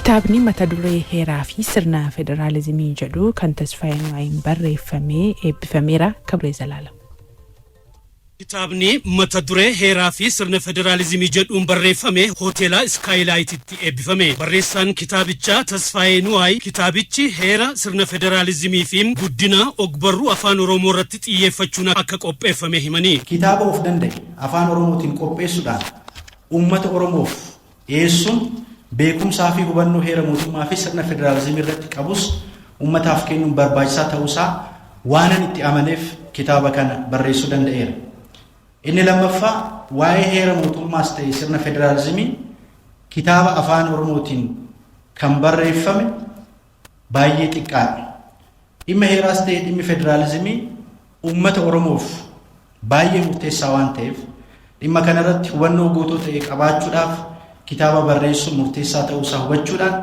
Kitaabni mata duree heeraa fi sirna federaalizimii jedhu kan Tasfaayee Nuwaayiin barreeffamee eebbifameera. Kabree Zalaalam. Kitaabni mata duree heeraa fi sirna federaalizimii jedhuun barreeffame hoteela Iskaayilaayititti eebbifame. Barreessaan kitaabichaa Tasfaayee Nuwaay kitaabichi heera sirna federaalizimii fi guddina ogbarruu afaan Oromoo irratti xiyyeeffachuun akka qopheeffame himanii. Kitaaba of danda'e afaan Oromootiin qopheessuudhaan uummata Oromoof dhiyeessuun beekumsaa fi hubannoo heera mootummaa fi sirna federaalizimii irratti qabus uummataaf kennuun barbaachisaa ta'uusaa waanan itti amaneef kitaaba kana barreessuu danda'eera. Inni lammaffaa waa'ee heera mootummaas ta'e sirna federaalizimii kitaaba afaan Oromootiin kan barreeffame baay'ee xiqqaadha. Dhimma heeraas ta'e dhimmi federaalizimii uummata Oromoof baay'ee murteessaa waan ta'eef dhimma kanarratti hubannoo guutuu ta'e qabaachuudhaaf kitaaba barreessuun murteessaa ta'uusaa hubachuudhaan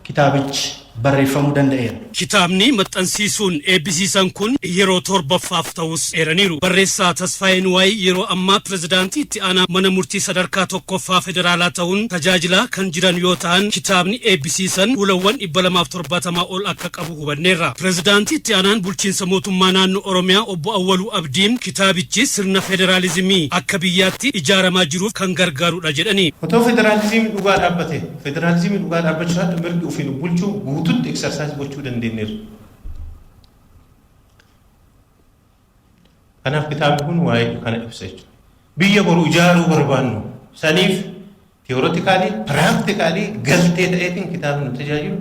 kitaabichi barreeffamuu danda'eera. Kitaabni maxxansiisuun eebbisiisan kun yeroo torbaffaaf ta'us eeraniiru. Barreessaa Tasfaayee Nuwaay yeroo ammaa pirezidaantii itti aanaa mana murtii sadarkaa tokkoffaa federaalaa ta'uun tajaajilaa kan jiran yoo ta'an kitaabni eebbisiisan fuulawwan 270 ol akka qabu hubanneerra. Pirezidaantii itti aanaan bulchiinsa mootummaa naannoo Oromiyaa obbo Awwaluu Abdiin kitaabichi sirna federaalizimii akka biyyaatti ijaaramaa jiruuf kan gargaarudha jedhani. Otoo federaalizimii dhugaa dhaabbate, federaalizimii dhugaa dhaabbachuudhaan mirgi ofiin bulchuu guututti exercise gochuu dandeenyeerra. Kanaaf kitaabni kun waa'ee kana ibsa jechuudha. Biyya boru ijaaruu barbaannu saniif theoretically, practically galtee ta'eetiin kitaabni nu tajaajilu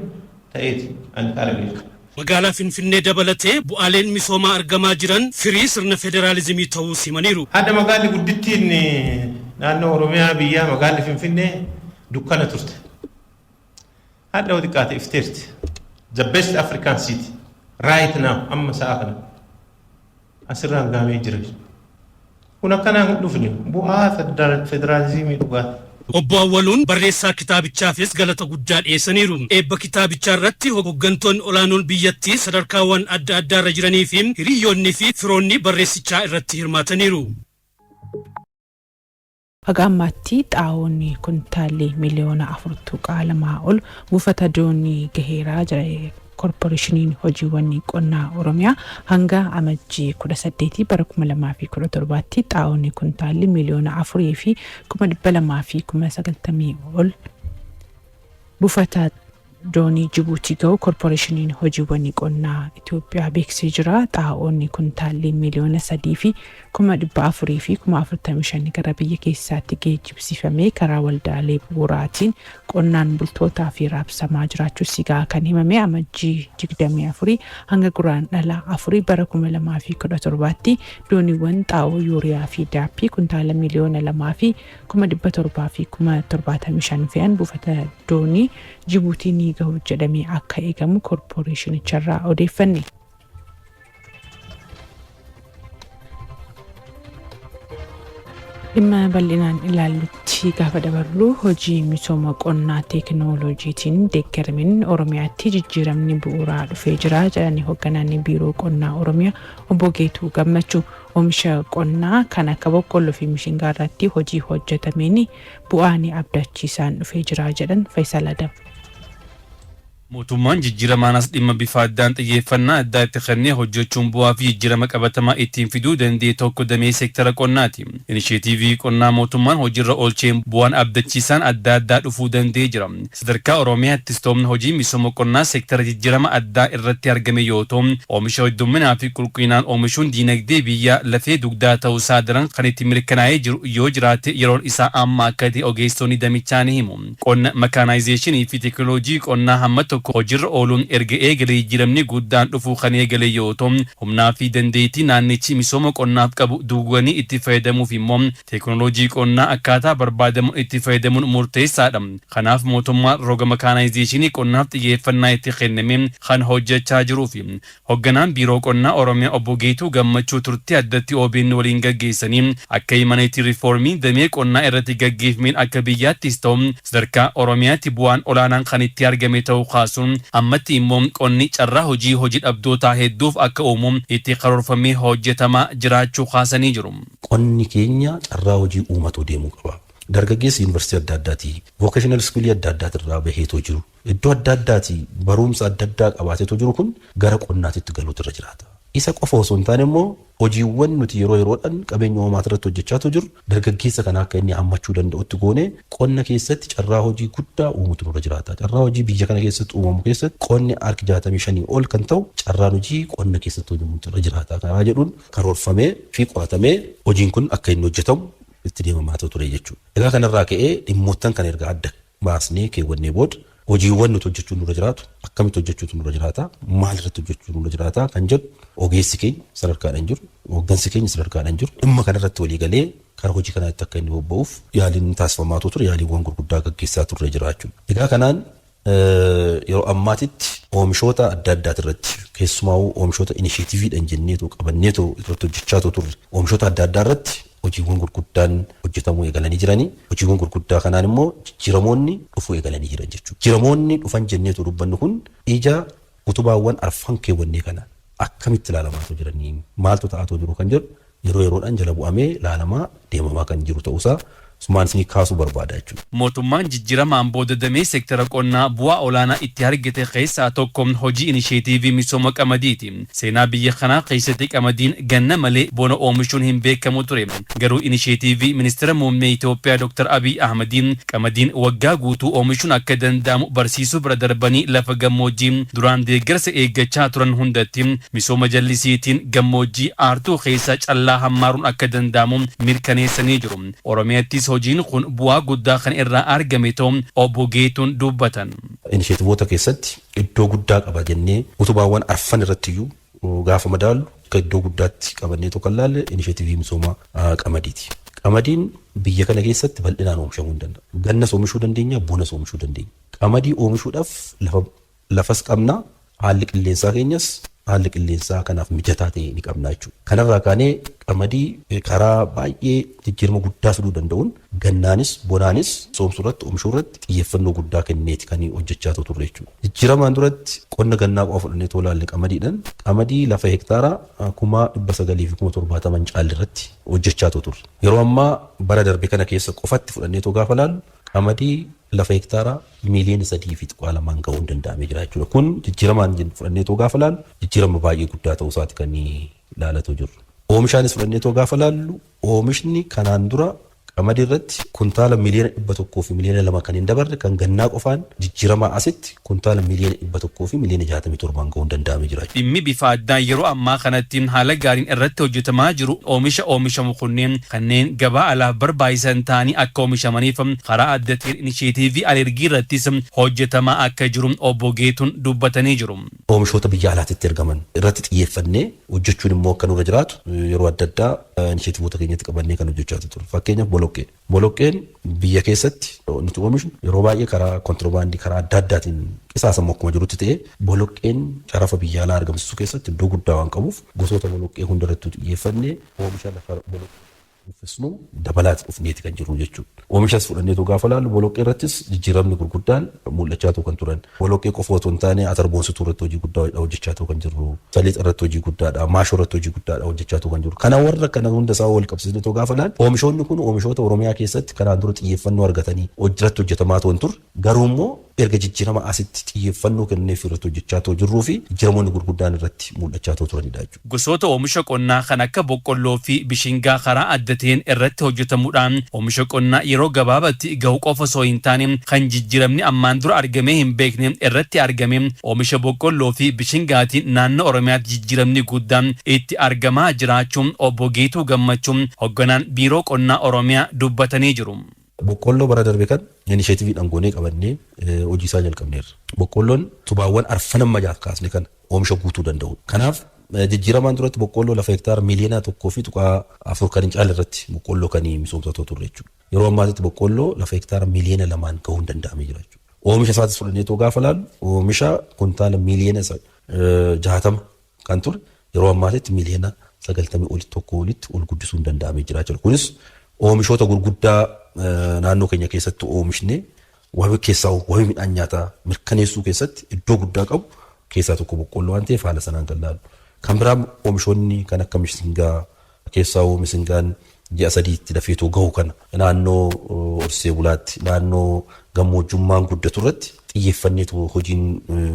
ta'eeti ani kaara beeku. Magaalaa Finfinnee dabalatee bu'aaleen misoomaa argamaa jiran firii sirna federaalizimii ta'uu himaniiru. Hadha magaalli guddittiin naannoo Oromiyaa biyyaa magaalli Finfinnee dukkana turte. Hadha yoo xiqqaate ifteerti. The best African city right now amma sa'a kana asirraan gahamee jira. Kun akkanaan hin dhufne bu'aa federaalizimii dhugaati. Obbo Awwaluun barreessaa kitaabichaafis galata guddaa dhiyeessaniiru. Eebba kitaabichaa irratti hooggantoonni olaanoon biyyattii sadarkaawwan adda addaarra jiranii fi hiriyoonni fi firoonni barreessichaa irratti hirmaataniiru. Haga ammaatti xaa'oon kuntaalli miliyoona 4.2 ol buufata doonii gaheeraa jira. Koorporeeshiniin hojiiwwan qonnaa Oromiyaa hanga Amajjii 18 bara 2017tti xaa'oon kuntaalli 4,290,000 ol buufata doonii Jibuutii ga'u koorporeeshiniin hojiiwwan qonnaa Itoophiyaa beeksisee jira. Xaa'oon kuntaalli 3,445,000 gara biyya keessaatti geejjibsiifamee karaa waldaalee bu'uuraatiin qonnaan bultootaa fi raabsamaa jiraachuu sigaa kan himame. Amajjii 24 hanga Guraandhala 4 bara 2017tti dooniiwwan xaa'oo yuuriyaa fi daappii kuntaala 2,775,000 fe'an buufata doonii Jibuutii ni gahu jedhamee akka eegamu koorporeeshinicharraa odeeffanne. Dhimma bal'inaan ilaallutti gaafa dabarru, hojii misooma qonnaa teekinooloojiitiin deeggarameen Oromiyaatti jijjiiramni bu'uuraa dhufee jira jedhanii hoogganaan biiroo qonnaa Oromiyaa obbo Geetuu Gammachuu. Oomisha qonnaa kan akka boqqolloo fi mishingaa irratti hojii hojjetameen bu'aan abdachiisaan dhufee jira jedhan. Faisal Adam. Mootummaan jijjiiramaan as dhimma bifa addaan xiyyeeffannaa addaa itti kennee hojjechuun bu'aa fi jijjiirama qabatamaa ittiin fiduu danda'e tokko damee seektara qonnaati. Inisheetiivii qonnaa mootummaan hojiirra oolcheen bu'aan abdachiisaan adda addaa dhufuu danda'ee jira. Sadarkaa Oromiyaattis toomni hojii misooma qonnaa seektara jijjiirama addaa irratti argame yoo ta'u, oomisha heddumminaa fi qulqullinaan oomishuun diinagdee biyyaa lafee dugdaa ta'uusaa daran kan itti mirkanaa'ee jiru yoo jiraate yeroon isaa amma akka ta'e ogeessonni damichaa ni himu. Qonna makaanaayizeeshinii fi teekinooloojii qonnaa hamma tokko hojiirra ooluun erga eegalee jijjiiramni guddaan dhufuu kan eegale yoo ta'u, humnaa fi dandeettii naannichi misooma qonnaaf qabu duuganii itti fayyadamuuf immoo teekinooloojii qonnaa akkaataa barbaadamuun itti fayyadamuun murteessaadha. Kanaaf mootummaan roga makaanaayizeeshinii qonnaaf xiyyeeffannaa itti kenname kan hojjechaa jiruu fi hoogganaan biiroo qonnaa Oromiyaa obbo Geetuu Gammachuu turtii addatti OBN waliin gaggeessanii akka himanitti, riifoormii damee qonnaa irratti gaggeeffameen akka biyyaattis ta'u sadarkaa Oromiyaatti bu'aan olaanaan kan itti argame ta'uu kaasuun, ammatti immoo qonni carraa hojii hojii dhabdootaa hedduuf akka uumu itti karoorfamee hojjetamaa jiraachuu kaasanii jiru. Qonni keenya carraa hojii uumatu deemuu qaba. Dargaggeessi yuunivarsiitii adda addaatii, vocational schoolii adda addaatirraa baheetoo jiru, iddoo adda addaatii barumsa adda addaa qabaateetoo jiru kun gara qonnaatitti galuutu irra jiraata. Isa qofa osoo hin taane immoo hojiiwwan nuti yeroo yeroodhaan qabeenya uumamaa irratti hojjechaa jiru dargaggeessa kana akka inni hammachuu danda'utti goonee qonna keessatti carraa hojii guddaa uumutu nurra jiraata. Carraa hojii biyya kana keessatti uumamu keessatti qonni harki 65 ol kan ta'u carraan hojii qonna keessatti hojjetamutu irra jiraata. Karaa jedhuun karoorfamee fi qoratamee hojiin kun akka inni hojjetamu itti deemamaa ture jechuudha. Egaa kanarraa ka'ee dhimmoottan kan erga adda baasnee keewwannee booda hojiiwwan nuti hojjechuun nurra jiraatu, akkamitti hojjechuutu nurra jiraata, maal irratti hojjechuun nurra jiraata kan jedhu ogeessi keenya sadarkaadhaan jiru, hooggansi keenya sadarkaadhaan jiru dhimma kanarratti walii galee karaa hojii kanaatti akka inni bobba'uuf yaaliin taasifamaa ture, yaaliiwwan gurguddaa gaggeessaa turre jira jechuudha. Egaa kanaan yeroo ammaatitti oomishoota adda addaati irratti, keessumaa oomishoota inisheetiiviidhaan jenneetu qabanneetu irratti hojjechaa turre, oomishoota adda addaa irratti hojiiwwan gurguddaan hojjetamuu eegalanii jiranii. Hojiiwwan gurguddaa kanaan immoo jijjiiramoonni dhufuu eegalanii jiran jechuudha. Jijjiiramoonni dhufan jenneetu dubbannu kun ija utubaawwan arfan keewwannee kana akkamitti ilaalamaatu jiranii, maaltu ta'aatu jiru kan jedhu yeroo yeroodhaan jala bu'amee ilaalamaa deemamaa kan jiru ta'uusaa sumaan isinii kaasuu barbaada jechuudha. Mootummaan jijjiiramaan booda damee seektara qonnaa bu'aa olaanaa itti argate keessaa tokko hojii inisheetiivii misooma qamadiiti. Seenaa biyya kanaa keessatti qamadiin ganna malee bona oomishuun hin beekamu ture. Garuu inisheetiivii ministeera muummee Itoophiyaa Dr. Abiy Ahmediin qamadiin waggaa guutuu oomishuun akka danda'amu barsiisuu bira darbanii lafa gammoojjii duraan deeggarsa eeggachaa turan hundatti misooma jallisiitiin gammoojjii aartuu keessa callaa hammaaruun akka danda'amu mirkaneessanii jiru. Oromiyaattis hojiin kun bu'aa guddaa kan irraa argame ta'u obbo Geetuun dubbatan. Inisheetivoota keessatti iddoo guddaa qaba jennee utubaawwan arfan irratti iyyuu gaafa madaallu akka iddoo guddaatti qabannee tokko ilaalle inisheetivii misooma qamadiiti. Qamadiin biyya kana keessatti bal'inaan oomishamuu hin danda'a. Gannas oomishuu dandeenya, bonas oomishuu dandeenya. Qamadii oomishuudhaaf lafas qabna, haalli qilleensaa keenyas haalli qilleensaa kanaaf mijataa ta'e ni qabna jechuudha. Kanarraa kaanee qamadii karaa baay'ee jijjiirama guddaa fiduu danda'uun gannaanis bonaanis soomsuu irratti, oomishuu irratti xiyyeeffannoo guddaa kenneeti kan hojjechaa turre jechuudha. Jijjiiramaan duratti qonna gannaa qofa fudhannee too ilaalle qamadiidhaan qamadii lafa hektaara 970,000 caalli irratti hojjechaa turre. Yeroo ammaa bara darbe kana keessa qofatti fudhannee too gaafa ilaallu qamadii lafa hektaara 3.2 miiliyoona ga'uun danda'amee jira jechuudha. Kun jijjiiramaan fudhannee too gaafa ilaallu jijjiirama baay'ee guddaa ta'uu isaati kan ilaalatu jiru. Oomishaanis fudhannee too gaafa ilaallu oomishni kanaan dura qamadii irratti kuntaala 100.2 miiliyoona kan hin dabarre kan gannaa qofaan jijjiiramaa asitti kuntaala 167 miiliyoona ga'uun danda'amee jira. Dhimmi bifa addaan yeroo ammaa kanatti haala gaariin irratti hojjetamaa jiru oomisha oomishamu kunneen kanneen gabaa alaaf barbaachisan ta'anii akka oomishamaniif karaa adda ta'een inisheetiivii alergii irrattis hojjetamaa akka jiru obbo Geetuun dubbatanii jiru. Oomishoota biyya alaatitti ergaman irratti xiyyeeffannee hojjechuun immoo akka nurra jiraatu yeroo adda addaa inisheetiivoota keenyatti qabannee kan hojjechaa turre. Fakkeenyaaf boloqqee. Boloqqeen biyya keessatti nuti oomishnu yeroo baay'ee karaa kontiroobaandii karaa adda addaatiin qisaasamu akkuma jirutti ta'ee boloqqeen sharafa biyya alaa argamsiisuu keessatti iddoo guddaa waan qabuuf gosoota boloqqee hundarratti xiyyeeffannee oomisha lafa boloqqee uffisnu dabalaati dhufneeti kan jiru jechuudha. Oomishas fudhanneetu gaafa laallu boloqqee irrattis jijjiiramni gurguddaan mul'achaa kan turan. Boloqqee qofa otoo hin taane atarboonsituu irratti hojii guddaa hojjechaa kan jirru. Saliixa irratti hojii guddaadha. Maashoo irratti hojii guddaadha hojjechaa kan jiru. Kana warra kana hunda isaa wal qabsiisnee gaafa laallu oomishoonni kun oomishoota Oromiyaa keessatti kanaan dura xiyyeeffannoo argatanii irratti hojjetamaa hin turre. Garuu immoo erga jijjiirama asitti xiyyeeffannoo kenneef irratti hojjechaa jirruu fi jijjiiramoonni gurguddaan irratti mul'achaa turanidha jechuudha. Gosoota oomisha qonnaa kan akka boqqolloo fi bishingaa karaa adda ta'een irratti hojjetamuudhaan oomisha qonnaa yeroo gabaabaatti gahu qofa osoo hin taane kan jijjiiramni ammaan dura argamee hin beekne irratti argame oomisha boqqolloo fi bishingaatiin naannoo Oromiyaatti jijjiiramni guddaan itti argamaa jiraachuun obbo Geetuu Gammachuun hoogganaan biiroo qonnaa Oromiyaa dubbatanii jiru. Boqqolloo bara darbe kan inisheetiiviidhaan goonee qabannee hojii isaa jalqabneerra. Boqqolloon tubaawwan arfan amma kaasne kana oomisha guutuu danda'u. Kanaaf jijjiiramaan duratti boqqolloo lafa hektaara 1.4 miiliyoona kan hin caalle irratti boqqolloo kan misoomsatoo turre jechuudha. Yeroo ammaatitti boqqolloo lafa hektaara 2 miiliyoona gahuun danda'amee jira jechuudha. Oomisha isaatis fudhannee too gaafa laallu oomisha kuntaala 60 miiliyoona kan ture yeroo ammaatitti 90 miiliyoona olitti tokko olitti ol guddisuun danda'amee jira jechuudha. Kunis oomishoota gurguddaa naannoo keenya keessatti oomishnee wabii keessaa wabii midhaan nyaataa mirkaneessuu keessatti iddoo guddaa qabu keessaa tokko boqqolloo waan ta'eef haala sanaan kan laallu. Kan biraa oomishoonni kan akka mishingaa keessaa, misingaan Ji'a 3tti dafeetoo gahu kana naannoo horsee bulaatti, naannoo gammoojjummaan guddatu irratti xiyyeeffanneetu hojiin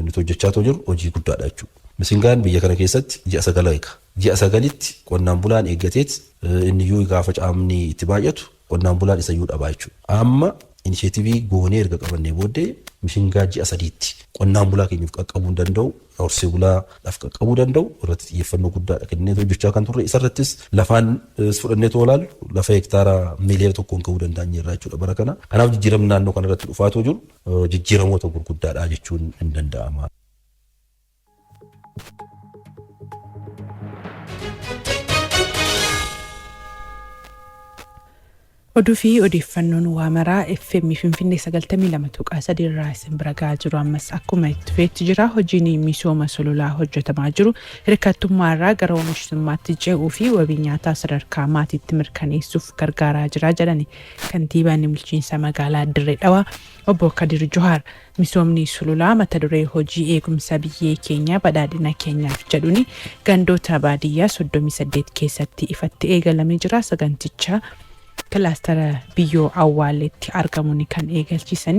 nuti hojjechaa jiru hojii guddaadha jechuudha. Misingaan biyya kana keessatti ji'a 9 eega. Ji'a 9tti qonnaan bulaan eeggateet inni iyyuu gaafa caamni itti baay'atu qonnaan bulaan isa iyyuu dhabaa jechuudha. Amma initiative goonee erga qabannee booddee mishingaa ji'a 3tti qonnaan bulaa keenyaaf qaqqabuu hin danda'u, horsee bulaadhaaf qaqqabuu danda'u irratti xiyyeeffannoo guddaadha kennee hojjechaa kan turre. Isarrattis lafaan fudhannee too ilaallu lafa hektaara miiliyoona 1n gahuu danda'an jechuudha bara kana. Kanaaf jijjiiramni naannoo kanarratti dhufaatoo jiru jijjiiramoota gurguddaadha jechuun hin danda'ama. Oduu fi odeeffannoon waa maraa FM Finfinnee 92.3 irraa isin bira gahaa jiru ammas akkuma itti fufeetti jira. Hojiin misooma sululaa hojjetamaa jiru hirkattummaa irraa gara oomishtummaatti ce'uu fi wabii nyaataa sadarkaa maatiitti mirkaneessuuf gargaaraa jira jedhani kantiibaan bulchiinsa magaalaa Dirree Dhawaa obbo Kadir Johaar. Misoomni sululaa mata duree "Hojii eegumsa biyyee keenya badhaadhina keenyaaf" jedhuun gandoota baadiyyaa 38 keessatti ifatti eegalamee jira. Saganticha kilaastara biyyoo awwaaleetti argamuun kan eegalchiisan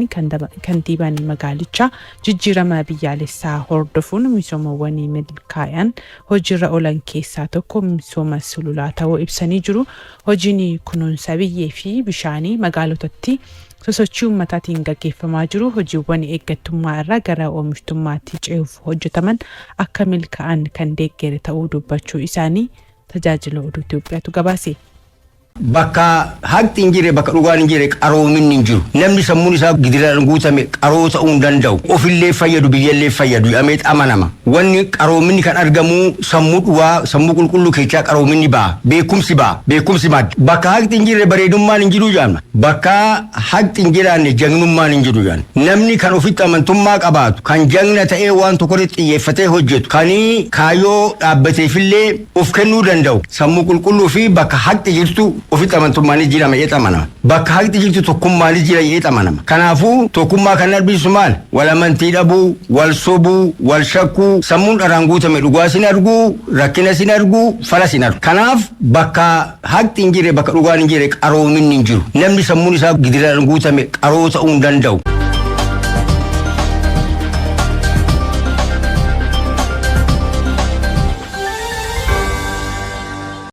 kantiibaan magaalichaa, jijjiirama biyyaalessaa hordofuun misoomawwan milkaa'an hojiirra oolan keessaa tokko misooma sululaa ta'uu ibsanii jiru. Hojiin kunuunsa biyyee fi bishaanii magaalotatti sosochii uummataatiin gaggeeffamaa jiru hojiiwwan eeggattummaa irraa gara oomishtummaatti ce'uuf hojjetaman akka milkaa'an kan deeggere ta'uu dubbachuu isaanii Tajaajila Oduu Itoophiyaatu gabaase. Bakka haqni hin jirre, bakka dhugaan hin jirre, qaroominni hin jiru. Namni sammuun isaa gidiraan guutame qaroo ta'uu hin danda'u. Ofillee fayyadu, biyyallee fayyadu jedhamee amanama. Wanni qaroominni kan argamu sammuu dhugaa, sammuu qulqulluu keessaa qaroominni ba'a. Beekumsi ba'a. Beekumsi madda. Bakka haqni hin jirre bareedummaan hin jiru jedhama. Bakka haqni hin jiraanne jagnummaan hin jiru jedhama. Namni kan ofitti amantummaa qabaatu, kan jagna ta'ee waan tokkorratti xiyyeeffatee hojjetu, kan kaayyoo dhaabbateefillee of kennuu danda'u, sammuu qulqulluu fi bakka haqni jirtu ofitti amantummaanis jira jedhee amanama. Bakka haqni jirtu tokkummaanis jira jedhee amanama. Kanaafuu tokkummaa kan arbisu maal? Wal amantii dhabuu, wal sobuu, wal shakkuu, sammuun dharaan guutame dhugaa sin arguu, rakkina sin arguu, fala sin argu. Kanaaf bakka haqni hin jirre, bakka dhugaan hin jirre, qaroominni hin jiru. Namni sammuun isaa gidiraan guutame qaroo ta'uu hin danda'u.